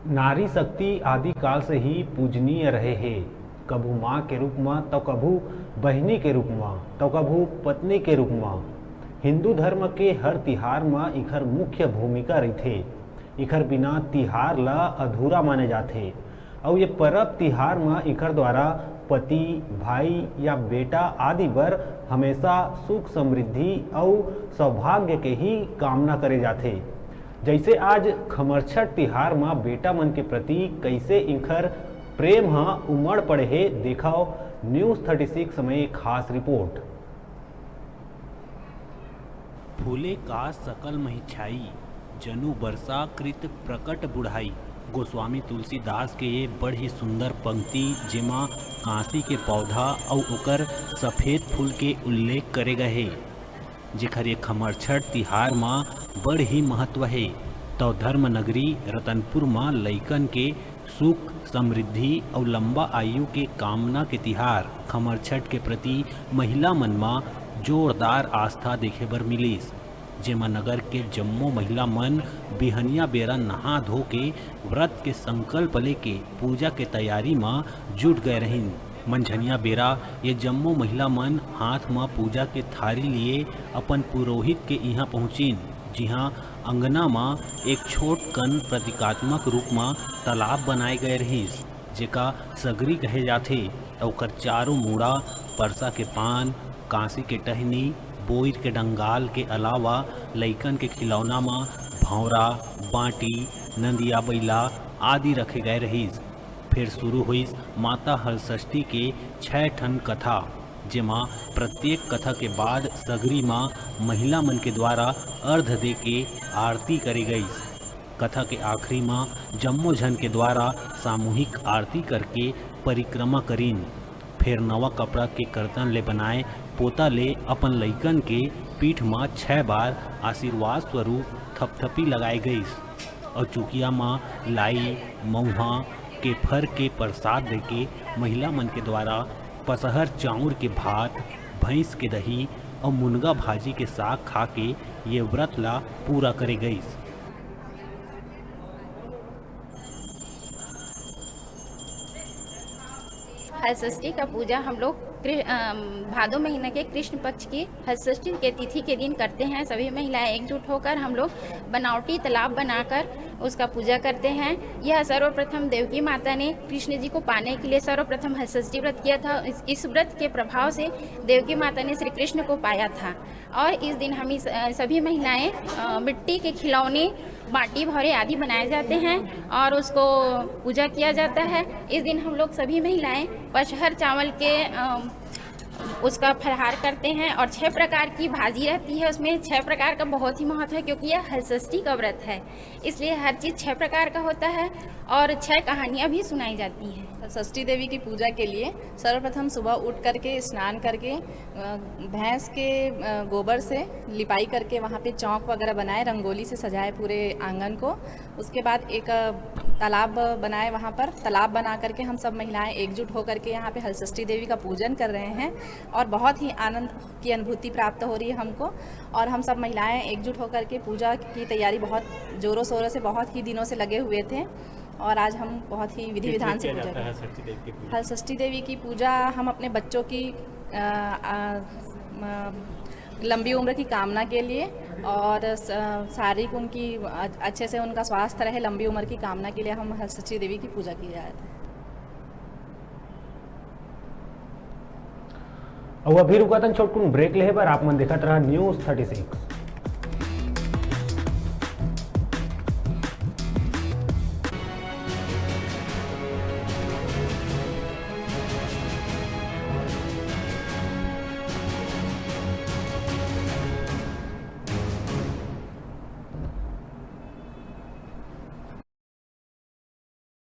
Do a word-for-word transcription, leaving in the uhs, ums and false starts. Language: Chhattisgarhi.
नारी शक्ति आदिकाल से ही पूजनीय रहे हे, कभू माँ के रूप म, तो कभू बहिनी के रूप म, तो कभू पत्नी के रूप म। हिंदू धर्म के हर तिहार म इखर मुख्य भूमिका रहिथे। इखर बिना तिहार ल अधूरा माने जाथे। अउ ये परब तिहार म इखर द्वारा पति, भाई या बेटा आदि बर हमेशा सुख, समृद्धि अउ सौभाग्य के ही कामना करे जाथे। जैसे आज खमरछठ तिहार म बेटा मन के प्रति कैसे इखर प्रेम ह उमड़ पड़े हे, देखव News thirty six में खास रिपोर्ट। फूले का सकल महिछाई, जनु बरसा कृत प्रकट बुढ़ाई। गोस्वामी तुलसीदास के ये बड़ ही सुंदर पंक्ति, जेमा कांसी के पौधा अउ ओकर सफेद फूल के उल्लेख करे गए हे, जेखर ये खमरछठ तिहार म बड़ ही महत्व हे। तौ धर्म नगरी रतनपुर म लइकन के सुख, समृद्धि अउ लंबा आयु के कामना के तिहार खमरछठ के प्रति महिला मन म जोरदार आस्था देखे बर मिलिस, जेमा नगर के जम्मो महिला मन बिहनिया बेरा नहा धो के व्रत के संकल्प लेके पूजा के तैयारी म जुट गए रहिन। मंझनिया बेरा ये जम्मो महिला मन हाथ म पूजा के थारी लिए अपन पुरोहित के इहां पहुंचिन, जिहां अंगना म एक छोट कन प्रतीकात्मक रूप म तालाब बनाए गए रहिस, जेका सगरी कहे जाथे। ओकर चारों मुड़ा परसा के पान, कांसी के टहनी, बोइर के डंगाल के अलावा लइकन के खिलौना म भौंरा, बांटी, नंदिया बइला आदि रखे गए रहिस। फिर शुरू होइस माता हलषष्ठी के छह ठन कथा, जेमा प्रत्येक कथा के बाद सगरी म महिला मन के द्वारा अर्घ दे के आरती करे गइस। कथा के आखिरी म जम्मो झन के द्वारा सामूहिक आरती करके परिक्रमा करिन। फेर नवा कपड़ा के करतन ले बनाए पोता ले अपन लइकन के पीठ म छह बार आशीर्वाद स्वरूप थपथपी लगाए गइस। अउ चुकिया म लाई, मउहा के फर के प्रसाद देके महिला मन के द्वारा पसहर चाउर के भात, भैंस के दही अउ मुनगा भाजी के साग खा के ये व्रत ला पूरा करे गइस। हलषष्ठी का पूजा हम लोग कृ-, अम, भादो महीना के कृष्ण पक्ष की हलषष्ठी के तिथि के दिन करते हैं। सभी महिलाएं एकजुट होकर हम लोग बनावटी तालाब बनाकर उसका पूजा करते हैं। यह सर्वप्रथम देवकी माता ने कृष्ण जी को पाने के लिए सर्वप्रथम हलषष्ठी व्रत किया था। इस, इस व्रत के प्रभाव से देवकी माता ने श्री कृष्ण को पाया था। और इस दिन हम इस, अ, सभी महिलाएं, अ, मिट्टी के खिलौने, बाटी भौरे आदि बनाए जाते हैं और उसको पूजा किया जाता है। इस दिन हम लोग सभी महिलाएं पचहर चावल के, अ, उसका फलहार करते हैं और छह प्रकार की भाजी रहती है, उसमें छह प्रकार का बहुत ही महत्व है, क्योंकि यह हलषष्ठी का व्रत है, इसलिए हर चीज़ छह प्रकार का होता है और छह कहानियाँ भी सुनाई जाती हैं। षष्ठी देवी की पूजा के लिए सर्वप्रथम सुबह उठ करके, स्नान करके, अ, भैंस के, अ, गोबर से लिपाई करके वहाँ पे चौक वगैरह बनाए, रंगोली से सजाए पूरे आंगन को। उसके बाद एक, अ, तालाब बनाए, वहाँ पर तालाब बना करके हम सब महिलाएं एकजुट होकर के यहाँ पे हलषष्ठी देवी का पूजन कर रहे हैं और बहुत ही आनंद की अनुभूति प्राप्त हो रही है हमको। और हम सब महिलाएं एकजुट होकर के पूजा की तैयारी बहुत ज़ोरों शोरों से, बहुत ही दिनों से लगे हुए थे और आज हम बहुत ही विधि विधान से पूजा की। हलषष्ठी देवी की पूजा हम अपने बच्चों की, अ, अ, म-, लंबी उम्र की कामना के लिए और स-, शारीरिक उनकी अ-, अच्छे से उनका स्वास्थ्य रहे, लंबी उम्र की कामना के लिए हम हलषष्ठी देवी की पूजा की जाती है। अउ अभी रुकथन छोटकुन ब्रेक लेहे बर। आप मन देखत रहा News thirty six।